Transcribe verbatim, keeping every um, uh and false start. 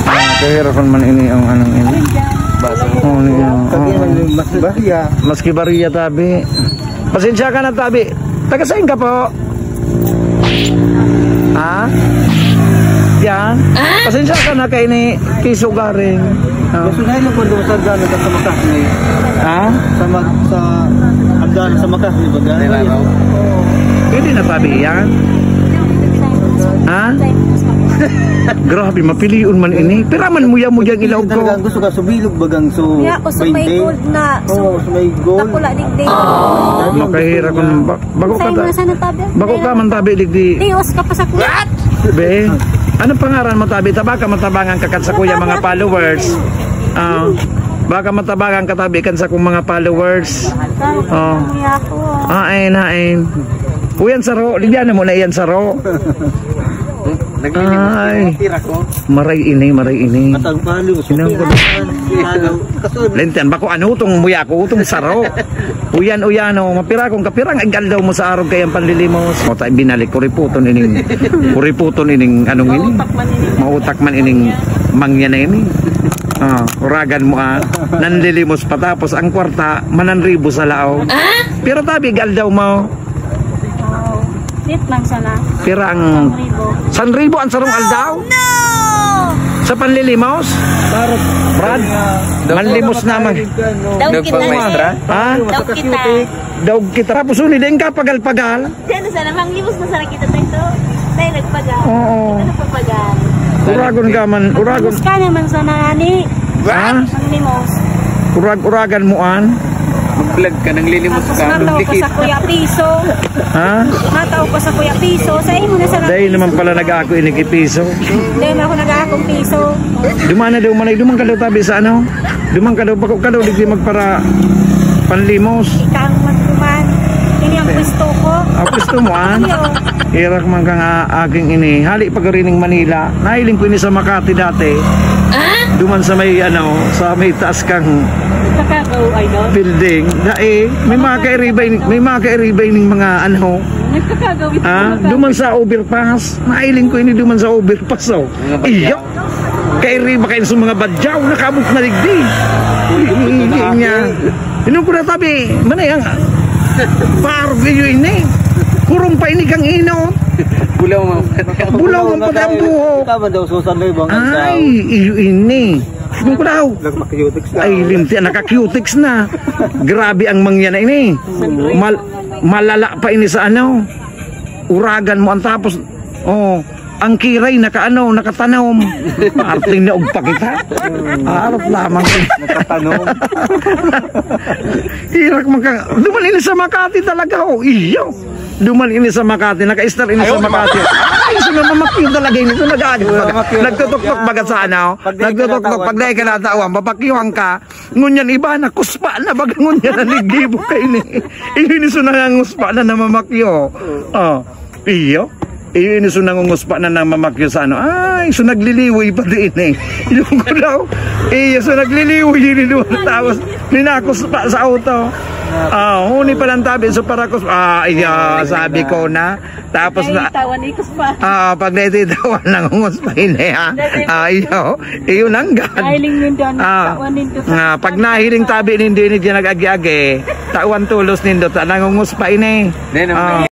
Ah, kahirap man ini ang anong ini. Baso. Oh, niya. Sabi Oh, naman, mas bariya. Maski bariya, tabi. Pasensya ka na, tabi. Taga saan ka po? Ha? Yan? Pasensya ka na kay ni piso garing. Oh. Gusto na yun kung doon sa gano'n sa Makasni. Ha? Sa mag-, sa Agdaan sa Makasni, baga. Pwede na, tabi, yan? Ha? Grabe, mapilion man ini. Pira man muya-muya ang ilaw ko. Talagang gusto ka subilog bagang so Kaya ako sa may twenty. Gold na. Oo, sa may gold. Dakula digdi. Makahira kung ba-, bako ka Sa'yo ta-, na sana tabi. Bako ka man tabi digdi. Tios ka pa sa kuya. Be, anong pangaran mo, tabi? Tabaka matabangan ka kan sa kuya mga followers. Ah, baka matabangan ka, tabi, kan sa kong mga followers. Oh. Kuya ko. Hain, hain. Uyan saro, ligyan mo na iyan saro. Naglilimos Ay. Tira ko. Maray ini, maray ini. Matagpalo. Inang ko. Kaso, Lenten, bako ano tong muya ko, tong saro. Uyan, uyan, oh, mapira kong kapirang igaldaw mo sa arog kayang panlilimos. Mo tayo binalik, kuriputon ining, kuriputon ining, anong ini? Mautak man ining mangya na ini. Ah, uragan mo, ah, nanlilimos pa tapos ang kwarta, mananribo sa laog. Pero tabi, igaldaw mo. Wow. Lit lang sana. Pira ang San ribo. San ribo ang sarong aldaw? Sa panlilimos? Brad, manlimos naman. Daog kita, Nagpamaestra? Ha? Daog kita. Daog kita. Tapos uni, dahil ka pagal-pagal. Diyan na sana, manglimos na sana kita tayo. Tayo nagpagal. Oo. Kita nagpapagal. Uragon ka man, uragon. Manglimos ka naman sana, ani. Ha? Manglimos. Urag-uragan mo, an? Mag-vlog ka, nang lilimos Tapos ka, mataw ka duplicate. Sa Kuya Piso. Ha? Mataw ka sa Kuya Piso. Sa imo na sana. Dahil naman pala nag-ako inig ipiso. Dahil ako nag-aakong piso. Duman na daw, manay. Duman ka daw, tabi, sa ano? Duman ka daw, bako ka daw, digdi magpara panlimos. Ikaw ang magduman. Ini ang pwesto ko. Ah, pwesto mo, ah? Iyo. Irak man ka nga aking ini. Hali pag ning Manila. Nahiling ko ini sa Makati dati. Duman sa may, ano, sa may taas kang Nakakao, idol. Building. Dai, may mga kairibay, may mga kairibay ning mga, ano, Nagkakagawin ah, duman sa overpass. Nahiling ko ini duman sa overpass, oh. Iyo. Kairiba kayo sa mga badyaw, nakabot na digdi. Hindi niya. Inong ko na tabi, manay ang parang iyo ini. Kurong pa ini kang ino. Bulaw man. Bulaw man pati ang buhok. Ikaw man daw, Susan, may ibang Ay, iyo ini. Inong ko daw. Nagpa-cutex na. Ay, limti, naka-cutex na. Grabe ang mangya na ini. Mal-, malala pa ini sa ano. Uragan mo ang tapos. Oh, ang kiray nakaano, nakatanom. Arting na ugpa kita. Arot lamang. Nakatanom. Irak man ka. Duman ini sa Makati talaga, oh. Iyo. Duman ini sa Makati. Naka-star ini sa Makati. Ay, so namamakyo talaga ini. So nag-aagad. Nagtutuktok baga sa ano? Nagtutuktok. Pag dahil ka natawan, papakyuhan ka. Ngunyan iba na, kuspa na baga ngunyan na naggibo ka ini. Ini, ini so nanganguspa na namamakyo. Oh. Iyo. Iyo, ini so nangunguspa na namamakyo sa ano. Ay, so nagliliwoy pa din eh. Yung ko daw. Iyo, so nagliliwoy yun doon. Tapos, ninakuspa sa auto. Ah, huni pa lang tabi, so para kus-, ah, iya, sabi ko na. Tapos na, Ay, tawan, ikus pa. Ah, pag naititawan, nangunguspa ini, ha? Ah, iyo, iyo nanggad. Nahiling yun doon, Ah, tawan din ko sa ah, pag nahiling tabi, hindi, hindi nag-agi-agi. Tawan tulos nindo, ta-, nangunguspa ini. Hindi naman. Ah.